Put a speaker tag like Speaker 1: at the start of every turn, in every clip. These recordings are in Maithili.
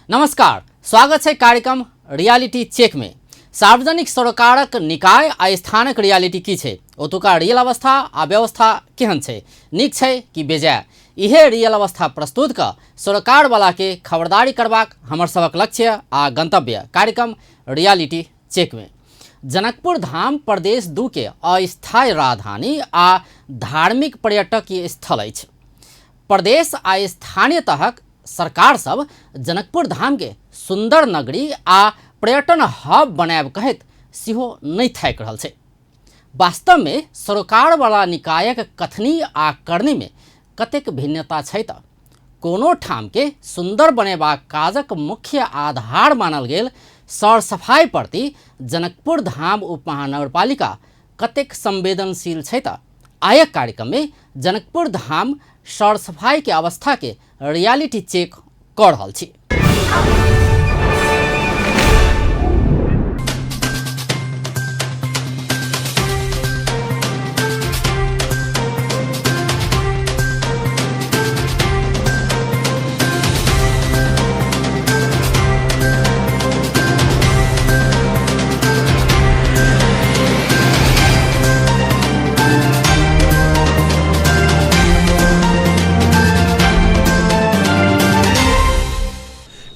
Speaker 1: नमस्कार, स्वागत है कार्यक्रम रियलिटी चेक में। सार्वजनिक सरोकारक निकाय आ स्थानक रियलिटी की छै, ओतुका रियल अवस्था आ व्यवस्था केहन छै, नीक छै कि बेजाय, इहे रियल अवस्था प्रस्तुत क सरोकार वाला के खबरदारी करबाक हमर सबक लक्ष्य आ गंतव्य कार्यक्रम रियलिटी चेक में। जनकपुर धाम प्रदेश 2 के अस्थायी राजधानी आ धार्मिक पर्यटकीय स्थल अछि। प्रदेश आ स्थानीय तहक सरकार सब जनकपुर धाम के सुंदर नगरी आ पर्यटन हब बनायब कहैत सेहो नहि थाकि रहल छै। वास्तव में सरोकार वाला निकायक कथनी आ करनी में कतेक भिन्नता छै त कोनो ठाम के सुंदर बनेबाक काजक मुख्य आधार मानल गेल सर सफाई प्रति जनकपुर धाम उप महानगरपालिका कतेक संवेदनशील छै त आयक कार्यक्रम में जनकपुर धाम सर सफाई के अवस्था के रियलिटी चेक कऽ रहल छी।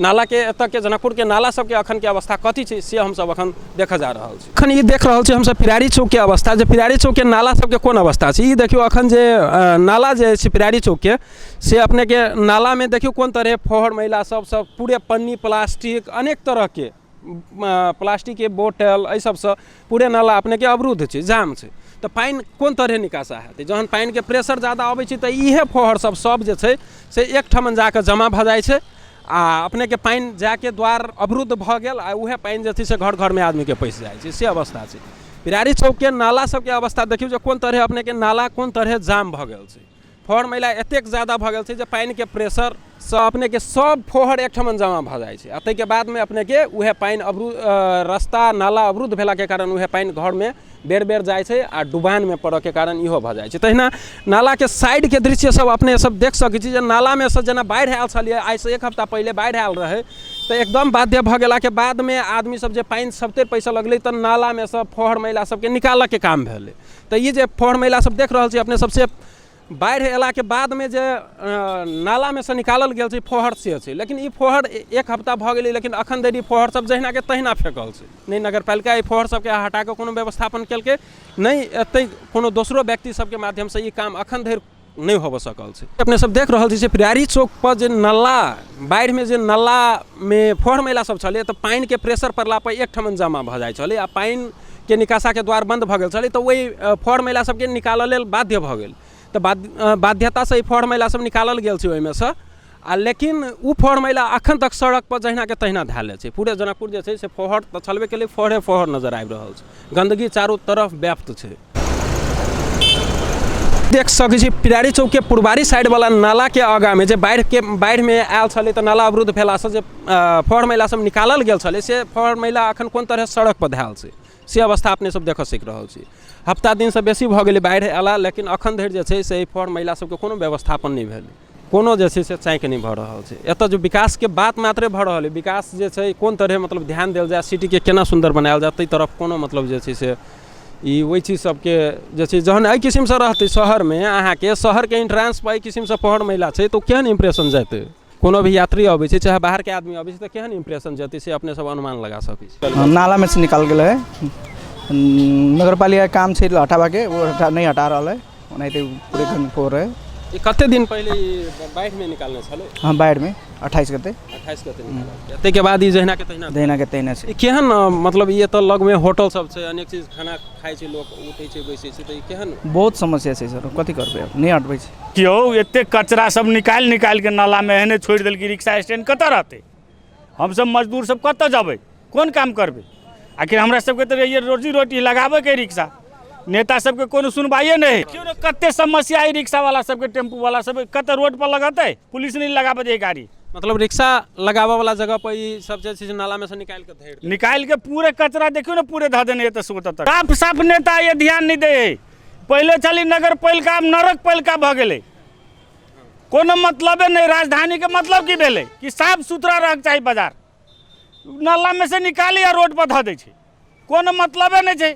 Speaker 2: नाला के एतऽ के जनकपुर के नाला सबके अखन के अवस्था कथी छै से हमसब अखन देखऽ जा रहल छी। अखन ई देख रहल छी हमसब पिरारी चौक के अवस्था, जे पिरारी चौक के नाला सबके कोन अवस्था छै। ई देखियौ अखन जे नाला जे छै पिरारी चौक के, से अपने के नाला में देखियौ कोन तरह फोहर महिला सब सब पूरे पन्नी प्लास्टिक अनेक तरह के प्लास्टिकके बोतल एहि सबसँ पूरे नाला अपनेके अवरुद्ध छै, जाम छै। तऽ पानि कोन तरहे निकासा हेतै? जहन पानिके प्रेशर जादा अबै छै तऽ इहे फोहर सब सब जे छै से एकठमन जाकऽ जमा भऽ जाइ छै आ अपनेके पानि जाइके द्वार अवरुद्ध भऽ गेल आ उएह पानि जे छै से घर घरमे आदमीके पैसि जाइ छै, से अवस्था छै। पिरारी चौकके नाला सबके अवस्था देखियौ जे कोन तरहे अपनेके नाला कोन तरहे जाम भऽ गेल छै। फोहर मैला एतेक जादा भऽ गेल छै जे पानिके प्रेशरसँ अपनेके सब फोहर एकठमन जमा भऽ जाइ छै आ ताहिके बादमे अपनेके उएह पानि अवरुद्ध रस्ता नाला अवरुद्ध भेलाके कारण उएह पानि घरमे बेर बेर जाइ छै आ डुबानमे पड़ऽके कारण इहो भऽ जाइ छै। तहिना नालाके साइडके दृश्य सब अपने सब देख सकै छी जे नालामे सँ जेना बाढ़ि आयल छलियै, आइसँ एक हफ्ता पहिले बाढ़ि आयल रहै तऽ एकदम बाध्य भऽ गेलाके बादमे आदमी सब जे पानि सबते पैसऽ लगलै तऽ नालामे सँ फोहर मैला सबके निकालऽके काम भेलै। तऽ ई जे फोहर मैला सब देख रहल छी अपने सबसे बाढ़ि अयलाके बादमे जे नालामे सँ निकालल गेल छै फोहर से छै, लेकिन ई फोहर एक हफ्ता भऽ गेलै लेकिन अखन धरि ई फोहर सब जहिनाके तहिना फेकल छै। नहि नगरपालिका एहि फोहर सबके हटाकऽ कोनो व्यवस्थापन केलकै, नहि एतै कोनो दोसरो व्यक्ति सबके माध्यमसँ ई काम अखन धरि नहि होबऽ सकल छै। अपने सब देख रहल छी जे पिरारी चौकपर जे नाला बाढ़िमे जे नालामे फोहर मैला सब छलै तऽ पानिके प्रेशर पड़लापर एकठमन जमा भऽ जाइ छलै आ पानिके निकासाके द्वार बन्द भऽ गेल छलै तऽ ओहि फोहर मैला सबके निकालऽ लेल बाध्य भऽ गेल। तऽ बाध्यतासँ ई फोहर मैला सब निकालल गेल छै ओहिमेसँ आ लेकिन ओ फोहर मैला अखन तक सड़कपर जहिनाके तहिना धएले छै। पूरे जनकपुर जे छै से फोहर तऽ छलबे केलै, फोहरे फोहर नजर आबि रहल छै, गन्दगी चारू तरफ व्याप्त छै। देख सकै छी पिरारी चौकके पुरबारी साइडवला नालाके आगाँमे जे बाढ़िमे आयल छलै तऽ नाला अवरुद्ध भेलासँ जे फोहर मैला सब निकालल गेल छलै से फोहर मैला अखन कोन तरहे सड़कपर धएल छै से अवस्था अपने सब देखऽ सकि रहल छी। हफ्ता दिनसँ बेसी भऽ गेलै बाढ़ि अयला लेकिन अखन धरि जे छै से एहि फोहर मैला सबके कोनो व्यवस्थापन नहि भेलै, कोनो जे छै से चाँकि नहि भऽ रहल छै। एतऽ जे विकासके बात मात्रे भऽ रहल अइ, विकास जे छै कोन तरहे मतलब ध्यान देल जाय, सिटीके केना सुन्दर बनायल जाय ताहि तरफ कोनो मतलब जे छै से ई ओहि चीज सबके जे छै जहन एहि किसिमसँ रहतै शहरमे अहाँके शहरके एन्ट्रेंसपर एहि किसिमसँ फोहर मैला छै तऽ ओ केहन इम्प्रेशन जेतै? कोनो भी यात्री अबै छै चाहे बाहरके आदमी अबै छै तऽ केहन इम्प्रेशन जेतै से अपने सब अनुमान लगा सकै छी।
Speaker 3: हाँ, नालामे से निकाल गेल है। नगर पालिका के काम छै हटाबऽके, ओ हटा नहि हटा रहल है, ओनाहिते पूरे गन्द फोर है।
Speaker 2: ई कते दिन पहिले ई बाढ़िमे निकालने छलै?
Speaker 3: हाँ, बाढ़िमे 28 गते।
Speaker 2: 28 गते निकालल। ताहिके बाद ई जहिना के तहिना?
Speaker 3: जहिना के तहिना छै।
Speaker 2: ई केहन मतलब ई एतऽ लगमे होटल सब छै, अनेक चीज खाना खाइ छै लोक, उठै छै बैसै छै, तऽ ई केहन?
Speaker 3: बहुत समस्या छै सर, कथी करबै आब, नहि हटबै छै।
Speaker 4: कि यौ एते कचरा सब निकालि निकालि के नालामे एहने छोड़ि देलकै, रिक्शा स्टैंड कतऽ रहतै? हमसब मजदूर सब कतऽ जेबै, कोन काम करबै? आखिर हमरा सबके तऽ रहैए रोजी रोटी लगाबैके रिक्शा, नेता सबके कोनो सुनवाइए नहि है। देखियौ ने कते समस्या है रिक्शावाला सबके, टेम्पूवाला सबके, कतऽ रोड पर लगतै? पुलिस नहि लगाबऽ दै गाड़ी।
Speaker 2: मतलब रिक्शा लगाबऽ वाला जगह पर ई सब जे छै से नालामे सँ निकालि कऽ धरि
Speaker 4: निकालि के पूरे कचरा देखियौ ने पूरे धऽ देने एतऽ से ओतऽ तक। साफ साफ नेता ये ध्यान नहि दै है। पहिले छलै नगर पालिका, आब नरक पालिका भऽ गेलै। कोनो मतलबे नहि। राजधानीके मतलब की भेलै कि साफ सुथरा रहके चाही बाजार, नालामे से निकाली आ रोड पर धऽ दै छै, कोनो मतलबे नहि छै।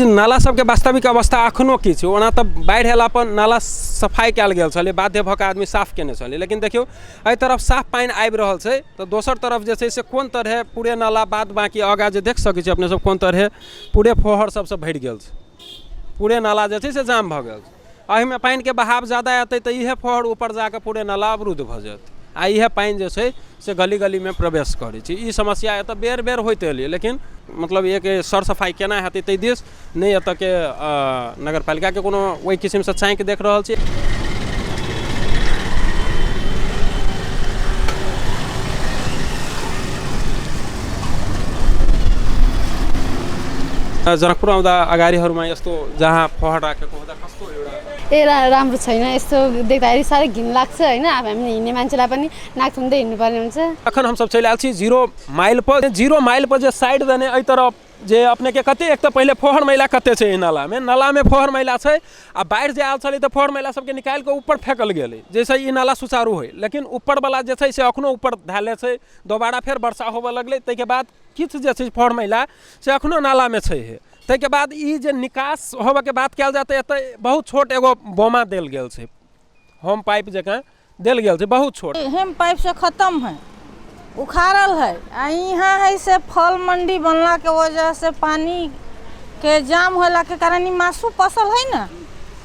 Speaker 2: नाला सबके वास्तविक अवस्था अखनो की छै? ओना तऽ बाढ़ि अयला पर नाला सफाइ कयल गेल छलै, बाध्य भऽ कऽ आदमी साफ केने छलै, लेकिन देखियौ एहि तरफ साफ पानि आबि रहल छै तऽ दोसर तरफ जे छै से कोन तरहे पूरे नाला बाद बाँकी आगाँ जे देख सकै छी अपने सब कोन तरहे पूरे फोहर सबसँ भरि गेल छै, पूरे नाला जे छै से जाम भऽ गेल छै। एहिमे पानिके बहाव ज्यादा एतै तऽ इएह फोहर ऊपर जाकऽ पूरे नाला अवरुद्ध भऽ जेतै आ इएह पानि जे छै से गली गलीमे प्रवेश करै छै। ई समस्या एतऽ बेर बेर होइत एलै, लेकिन मतलब एक सर सफाइ केना हेतै ताहि दिस नहि एतऽके नगरपालिकाके कोनो ओहि किसिमसँ चाँकि देख रहल छी। जनकपुर आउँदा अगाडिहरूमा यस्तो जहाँ फोहर राखेको हुँदा कस्तो एउटा
Speaker 5: ए राम्रो छैन, यस्तो देख्दाखेरि साह्रै घिन लाग्छ होइन। अब हामी हिँड्ने मान्छेलाई पनि नाक थुन्दै हिँड्नुपर्ने हुन्छ।
Speaker 2: अखन हमसब चलि आयल छी 0 माइल पर। 0 माइल पर जे साइड देने एहि तरफ जे अपनेके कते एक तऽ पहिले फोहर मैला कते छै एहि नालामे, नालामे फोहर मैला छै आ बाढ़ि जे आयल छलै तऽ फोहर मैला सबके निकालि कऽ ऊपर फेकल गेलै जाहिसँ ई नाला सुचारू होइ, लेकिन ऊपरवला जे छै से अखनो ऊपर धएले छै। दोबारा फेर वर्षा होबऽ लगलै, ताहिके बाद किछु जे छै फोहर मैला से अखनो नालामे छै हे। ताहिके बाद ई जे निकास होबऽके बात कयल जाय तऽ एतऽ बहुत छोट एगो बोमा देल गेल छै, होम पाइप जकाँ देल गेल छै, बहुत छोट।
Speaker 6: हेम पाइप से खत्म है, उखाड़ल है आ यहाँ है से फल मंडी बनला के वजह से पानी के जाम होला के कारण ई मासू फसल है ना,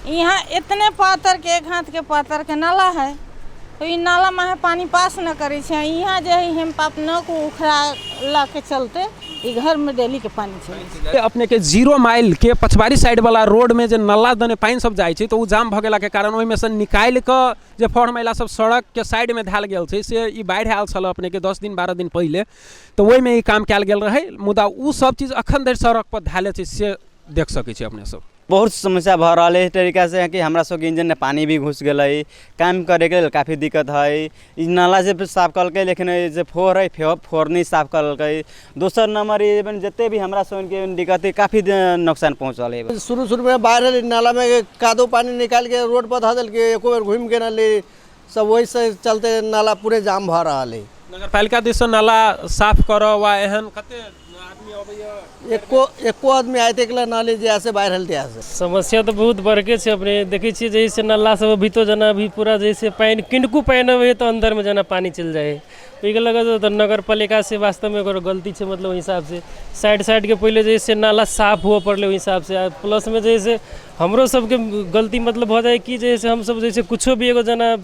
Speaker 6: यहाँ इतने पातर के एक हाथ के पातर के नाला है, तो ई नाला में पानी पास न करे छै। यहाँ जे है हेम पाइप न को उखड़ाला के चलते ई घर में डेली के पानी छै।
Speaker 2: अपने के 0 माइल के पछवारी साइड वाला रोड में जे नाला दने पानि सब जाइ छै तऽ ओ जाम भऽ गेला के कारण ओहिमे से निकालि कऽ जे फोहर मैला सब सड़क के साइड में धएल गेल छै से ई बाढ़ि आयल छल अपने के 10 दिन 12 दिन पहिले, तऽ ओहिमे ई काम कयल गेल रहै, मुदा ओ सब चीज अखन धरि सड़क पर धएले छै से देख सकै छी अपने सब।
Speaker 7: बहुत समस्या भऽ रहल है इस तरीका से कि हमरा सबके इंजन में पानी भी घुस गेलै, काम करैके लेल काफी दिक्कत है। ई नाला जे साफ कलकै लेकिन जे फोर है फोर नहि साफ कलकै। दोसर नंबर ई जते भी हमरा सबके दिक्कत है काफी नुकसान पहुँचल है।
Speaker 8: शुरू शुरू में बाढ़ि एलै, नाला में कादो पानी निकाल के रोड पर धऽ देलकै, एको बेर घुमि के न सब वही से चलते नाला पूरे जाम भऽ रहल है।
Speaker 2: नगरपालिका दिससँ नाला साफ करऽ वा एहन कते आदमी अबैया?
Speaker 8: एको आदमी आइ तक नाली जे से बाढ़ि एल से
Speaker 9: समस्या तऽ बहुत बड़के छै। अपने देखै छियै जैसे नाला सब अभी तो जेना अभी पूरा जैसे पानि किनको पानि अबै तऽ अन्दरमे जेना पानि चलि जाइ है, ओहिके लऽ तऽ नगरपालिका से वास्तवमे ओकर गलती छै। मतलब ओहि हिसाबसँ साइड साइडके पहिले जैसे नाला साफ हुअ पड़लै ओहि हिसाबसँ, आ प्लसमे जैसे हमरो सबके गलती मतलब भऽ जाइ कि जैसे हमसब जैसे कुछो भी एगो जेना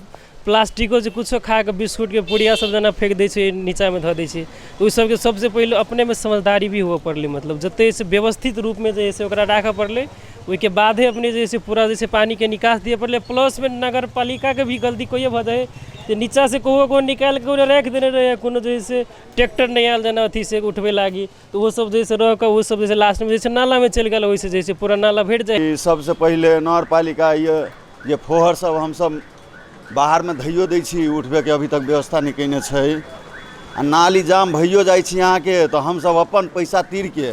Speaker 9: प्लास्टिको जे कुछो खाके बिस्कुटके पुड़िया सब जेना फेक दै छै नीचाँमे धऽ दै छै, तऽ ओहि सबके सबसँ पहिले अपनेमे समझदारी भी हुअ पड़लै। मतलब जते से व्यवस्थित रूपमे जे है से ओकरा राखऽ पड़लै, ओहिके बादे अपने जे है से पूरा जे छै पानिके निकास दिअ पड़लै। प्लसमे नगरपालिकाके भी गलती कहियो भऽ जाइ जे नीचाँसँ कहियो कहियो निकालि कऽ राखि देने रहै, कोनो जे है से ट्रैक्टर नहि आयल जेना अथी से उठबै लागी, तऽ ओहो सब जे है से रह कऽ ओहो सब जे है से लास्टमे जे है से नालामे चलि गेल, ओहिसँ जे है से पूरा नाला भरि जाइ।
Speaker 10: सबसँ पहिले नगरपालिका ये फोहर सब हमसब बाहरमे धैयो दै छी, उठबैके अभी तक व्यवस्था नहि कयने छै। आ नाली जाम भइयो जाइ छै अहाँके तऽ हमसब अपन पैसा तीरके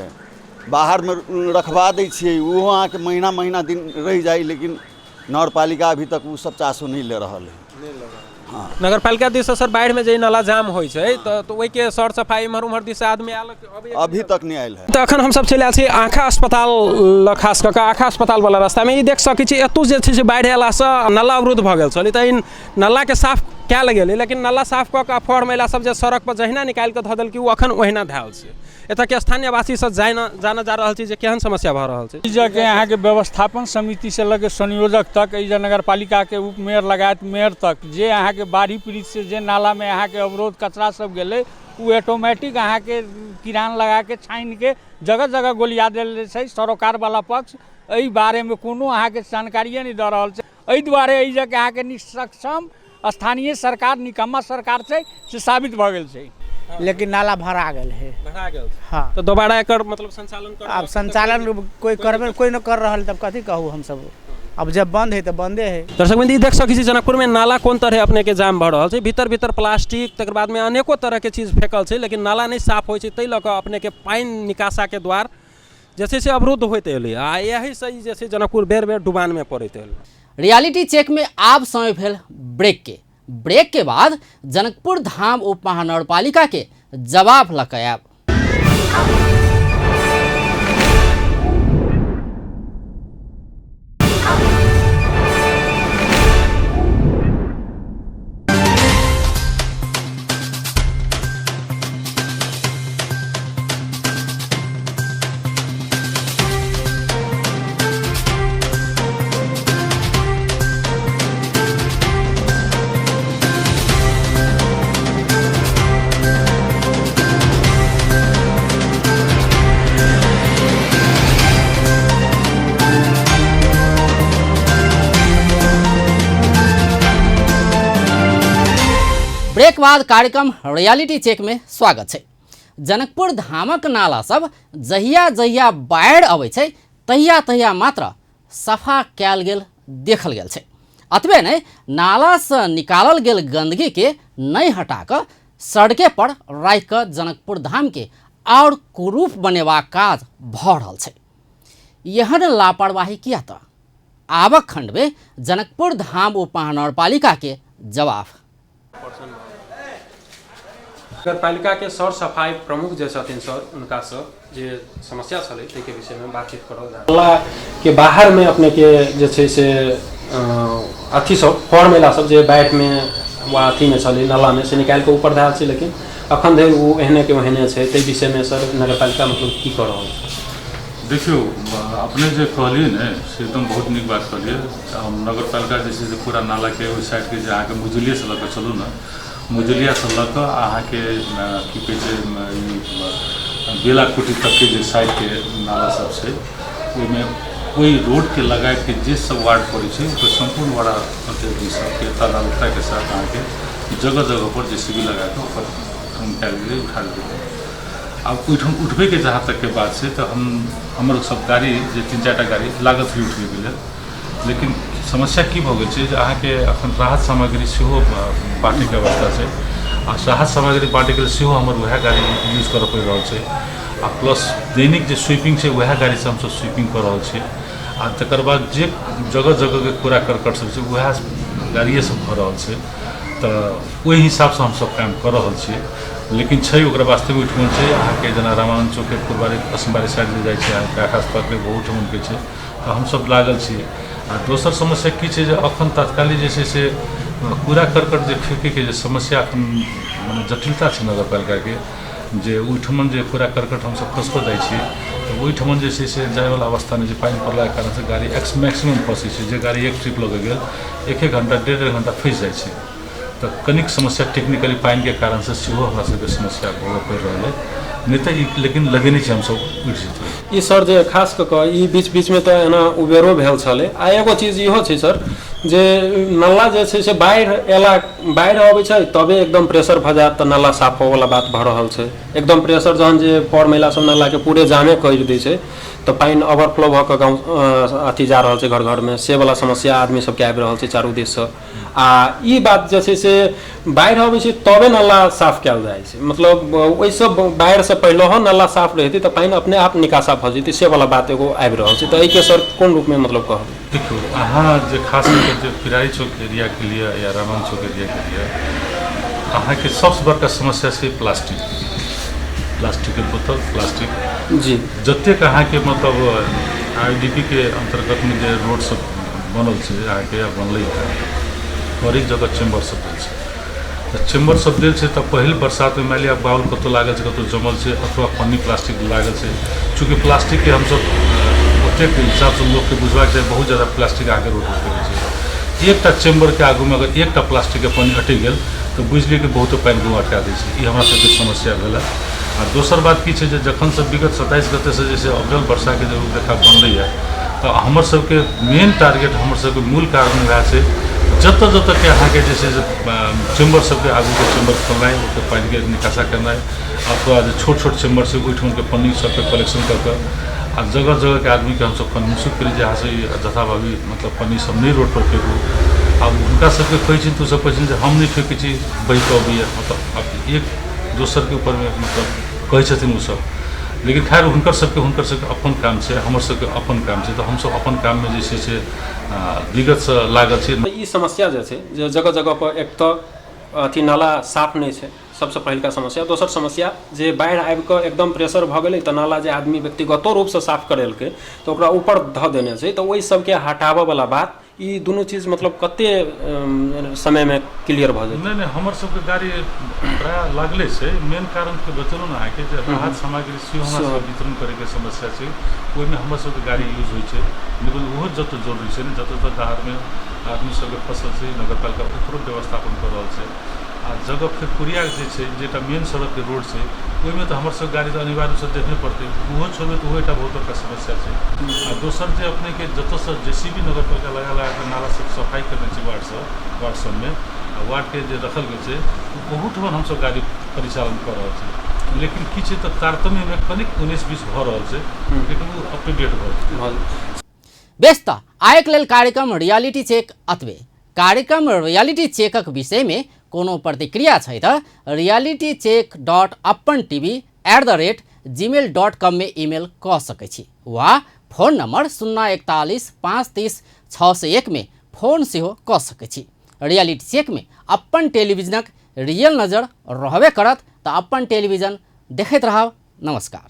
Speaker 10: बाहरमे रखबा दै छियै, ओहो अहाँके महीना महीना दिन रहि जाइ, लेकिन नगरपालिका अभी तक ओ सब चासो नहि ले रहल है।
Speaker 2: हाँ। नगरपालिका दिससँ सर बाढ़िमे जे नाला जाम होइ छै तऽ ओहिके सर सफाइ इम्हर उम्हर दिससँ आदमी आयल
Speaker 10: अभी तक नहि आयल है।
Speaker 2: तऽ अखन हमसब चलि आयल छी आँखा अस्पताल लग, खास कऽ कऽ आँखा अस्पताल वाला रास्तामे। ई देख सकै छी एतौ जे छै से बाढ़ि अयलासँ नाला अवरुद्ध भऽ गेल छलै, तऽ एहि नालाके साफ कयल गेलै, लेकिन नाला साफ कऽ कऽ फोहर मैला सब जे सड़क पर जहिना निकालि कऽ धऽ देलकै ओ अखन ओहिना धयल छै। एतऽके स्थानीयवासीसँ जानऽ जा रहल छी जे केहन समस्या भऽ रहल छै।
Speaker 4: ई जगह अहाँके व्यवस्थापन समितिसँ लऽ के संयोजक तक, एहि नगरपालिकाके उप मेयर लगायत मेयर तक जे अहाँके बाढ़ि पीड़ित से जे नालामे अहाँके अवरोध कचरा सब गेलै ओ ऑटोमेटिक अहाँके किरान लगाके छानिके जगह जगह गोलिया देल छै। सरोकारवला पक्ष एहि बारेमे कोनो अहाँके जानकारिए नहि दऽ रहल छै। एहि दुआरे एहि जगह अहाँके निसक्षम स्थानीय सरकार निकम्मा सरकार छै से साबित भऽ गेल छै।
Speaker 3: लेकिन नाला भरा गेल है।
Speaker 2: भरा गेल छै।
Speaker 3: हाँ।
Speaker 2: तऽ दोबारा एकर मतलब संचालन कर
Speaker 3: आब संचालन कोई करबे कोई न कर रहल, तब कथी कहू हमसब, अब जब बंद है तऽ बंदे है।
Speaker 2: दर्शक बंधु, ई देख सकै छी जनकपुरमे नाला कोन तरह अपने के जाम भऽ रहल छै, भीतर भीतर प्लास्टिक तकर बादमे अनेको तरहके चीज फेकल छै, लेकिन नाला नहि साफ होइ छै, ताहि लऽ कऽ अपने के पानि निकासाके द्वार जे छै से अवरुद्ध होइत एलै आ एहिसँ ई जे छै जनकपुर बेर बेर डुबानमे पड़ैत एलै।
Speaker 1: रियलिटी चेक में आब समय भेल ब्रेक के। ब्रेक के बाद जनकपुर धाम उप महानगरपालिका के जवाब लऽ कऽ आयब। ब्रेक बाद कार्यक्रम रियलिटी चेक में स्वागत है। जनकपुर धामक नाला सब जहिया जहिया बाढ़ि अबै छै तहिया तहिया मात्र सफा कयल गेल देखल गेल छै। अतबे नहि, नालासँ निकालल गेल गंदगीके नहि हटा कऽ सड़के पर राखि कऽ जनकपुर धामके आओर कुरूप बनेबाक काज भऽ रहल छै। एहन लापरवाही किया? तऽ आबक खंडमे जनकपुर धाम उप महानगरपालिकाके जवाब।
Speaker 2: नगरपालिकाके सर सफाइ प्रमुख जे छथिन सर, हुनकासँ जे समस्या छलै ताहिके विषयमे बातचीत करल जा। नालाके बाहरमे अपनेके जे छै से अथी सब फर मैला सब जे बाढ़िमे वा अथीमे छलै नालामे से निकालि कऽ ऊपर धयल छै, लेकिन अखन धरि ओ एहने के ओहने छै। ताहि विषयमे सर नगरपालिका मतलब की कऽ रहल छै?
Speaker 11: देखियौ, अपने जे कहलियै ने से एकदम बहुत नीक बात कहलियै। हम नगरपालिका जे छै से पूरा नालाके ओहि साइडके जे अहाँके मुजलिएसँ लऽ कऽ चलू ने, मुजलियासँ लऽ कऽ अहाँके की कहै छै ई बेलाकुटी तकके जे साइडके नाला सब छै ओहिमे ओहि रोडके लगाके जे सब वार्ड पड़ै छै ओकर सम्पूर्ण वार्ड अध्यक्ष सबके तदारुकताके साथ अहाँके जगह जगहपर जे सी बी लगाकऽ ओकर काम कयल गेलै, उठायल गेलै। आब ओहिठाम उठबैके जहाँ तकके बात छै तऽ हम हमर सब गाड़ी जे 3-4 टा गाड़ी लागत हइ उठबैके लेल, लेकिन समस्या की भऽ गेल छै जे अहाँके अखन राहत सामग्री सेहो बाँटैके अवस्था छै आ राहत सामग्री बाँटैके लेल सेहो हमर वएह गाड़ी यूज करऽ पड़ि रहल छै आ प्लस दैनिक जे स्वीपिंग छै वएह गाड़ीसँ हमसब स्वीपिंग कऽ रहल छियै आ तकर बाद जे जगह जगहके कूड़ा करकट सब छै वएह गाड़िएसँ भऽ रहल छै। तऽ ओहि हिसाबसँ हमसब काम कऽ रहल छियै, लेकिन छै ओकरा वास्तविक ओहिठुमन छै अहाँके जेना रामानन्द चौकके पूर्वारी पश्चिमबारी साइड जे जाइ छै अहाँके आकाश पार्कके ओहूठुमनके छै, तऽ हमसब लागल छियै। आ दोसर समस्या की छै जे अखन तात्कालिक जे छै से कूड़ा करकट जे फेकैके जे समस्या अखन मने जटिलता छै नगरपालिकाके, जे ओहिठुमन जे कूड़ा करकट हमसब खसबऽ जाइ छियै तऽ ओहिठुमन जे छै से जाइवला अवस्था नहि छै। पानि पड़लाके कारणसँ गाड़ी मैक्सिमम फँसै छै, जे गाड़ी एक ट्रिप लऽ कऽ गेल 1-1 घण्टा 1.5-1.5 घण्टा फँसि जाइ छै। तऽ कनिक समस्या टेक्निकली पानिके कारणसँ सेहो हमरा सबके समस्या भोगऽ पड़ि रहल अइ, नहि तऽ ई लेकिन लगेने छी हमसब उठि जेतै।
Speaker 2: ई सर जे खास कऽ कऽ ई बीच बीचमे तऽ एना उबेरो भेल छलै आ एगो चीज इहो छै सर जे नाला जे छै से बाढ़ि अयला, बाढ़ि अबै छै तबे एकदम प्रेशर भऽ जायत तऽ नाला साफ होवऽवला बात भऽ रहल छै। एकदम प्रेशर जहन जे पर महिला सब नालाके पूरे जामे करि दै छै तऽ पानि ओवरफ्लो भऽ कऽ गाँव अथी जा रहल छै घर घरमे, से वला समस्या आदमी सबके आबि रहल छै चारू दिससँ। आ ई बात जे छै से बाढ़ि अबै छै तबे नाला साफ कयल जाइ छै, मतलब ओहिसँ बाढ़िसँ पहिलहो नाला साफ रहितै तऽ पानि अपने आप निकासा भऽ जेतै, से वला बात एगो आबि रहल छै। तऽ एहिके सर कोन रूपमे मतलब कहबै?
Speaker 11: देखियौ, अहाँ जे खास कऽ के जे पिरारी चौक एरियाके लिए या रामानन्द चौक एरियाके लिए अहाँके सबसँ बड़का समस्या छै प्लास्टिक, प्लास्टिकके बोतल, प्लास्टिक
Speaker 2: जी
Speaker 11: जतेक अहाँके मतलब IDP के अन्तर्गतमे जे रोड सब बनल छै अहाँके बनलै है हरेक जगह चेम्बर सब देल छै, तऽ चेम्बर सब देल छै तऽ पहिल बरसातमे मानि लिअ बाउल कतहु लागल छै, कतहु जमल छै अथवा पन्नी प्लास्टिक लागल छै। चूँकि प्लास्टिकके हमसब ओतेक हिसाबसँ लोकके बुझबाक चाही बहुत ज्यादा प्लास्टिक अहाँके रोडपर फेकै छै। एकटा चेम्बरके आगूमे अगर एकटा प्लास्टिकके पन्नी अटकि गेल तऽ बुझि लिअ कि बहुतो पानिके ओ अटका दै छै। ई हमरा सबके समस्या भेल। आ दोसर बात की छै जे जखनसँ विगत 27 गतेसँ जे छै अविरल वर्षाके जे रूपरेखा बनलैए तऽ हमर सबके मेन टारगेट, हमर सबके मूल कारण वएह छै जतऽ जतऽके अहाँके जे छै से चेम्बर सबके आगूके चेम्बर खोलनाइ, ओकर पानिके निकासा करनाइ अथवा जे छोट छोट चेम्बर छै ओहिठामके पन्नी सबके कलेक्शन कऽ कऽ आ जगह जगहके आदमीके हमसब कन्विंसो करी जे अहाँसँ ई जथाभावी मतलब पन्नी सब नहि रोडपर फेकू। आब हुनका सबके कहै छियनि तऽ ओसब कहै छथिन जे हम नहि फेकै छी, बहि कऽ अबैए, मतलब आब एक दोसरके ऊपरमे मतलब कहै छथिन ओसब। लेकिन खैर हुनकर सबके अपन काम छै, हमर सबके अपन काम छै। तऽ हमसब अपन काममे जे छै से विगतसँ लागल छी।
Speaker 2: ई समस्या जे छै, जे जगह जगह पर एक तऽ अथी नाला साफ नहि छै, सबसँ पहिलका समस्या। दोसर समस्या जे बाढ़ि आबि कऽ एकदम प्रेशर भऽ गेलै, तऽ नाला जे आदमी व्यक्तिगतो रूपसँ साफ करेलकै, तऽ ओकरा ऊपर धऽ देने छै। तऽ ओहि सबके हटाबऽ वला बात, ई दुनू चीज मतलब कते समयमे क्लियर भऽ जेतै?
Speaker 11: नहि, हमर सबके गाड़ी प्रायः लागले छै। मेन कारण के बतेलहुँ ने अहाँके, जे राहत सामग्री सेहो हमरा सबके वितरण करैके समस्या छै। ओहिमे हमर सबके गाड़ी यूज होइ छै, लेकिन ओहो जतऽ जरूरी छै ने, जतऽ जतऽ दहारमे आदमी सबके फसल छै, नगरपालिका ओकरो व्यवस्थापन कऽ रहल छै। आ जगह फेर पुरियाके जे छै, जे एकटा मेन सड़कके रोड छै, ओहिमे तऽ हमर सबके गाड़ी तऽ अनिवार्य रूपसँ देखहे पड़तै। ओहो छोड़बै तऽ ओहो एकटा बहुत बड़का समस्या छै। आ दोसर जे अपनेके जतऽसँ जेसीबी नगरपालिका लगा लगा कऽ नाला सब सफाइ करने छै, वार्ड सबमे आ वार्डके जे रखल गेल छै, ओहूठमन हमसब गाड़ी परिचालन कऽ रहल छी। लेकिन की छै तऽ तारतम्यमे कनिक 19-20 भऽ रहल छै, लेकिन ओ अप टू डेट भऽ जेतै।
Speaker 1: बेस, तऽ आइके लेल कार्यक्रम रियलिटी चेक अतबे। कार्यक्रम रियलिटी चेकक विषयमे कोनो प्रतिक्रिया छै तऽ realitycheck.apantv@gmail.com मे ईमेल कऽ सकै छी वा फोन नम्बर 041 530 601 मे फोन सेहो कऽ सकै छी। रियलिटी चेकमे अपन टेलीविजनक रियल नजर रहबे करत, तऽ अपन टेलीविजन देखैत रहब। नमस्कार।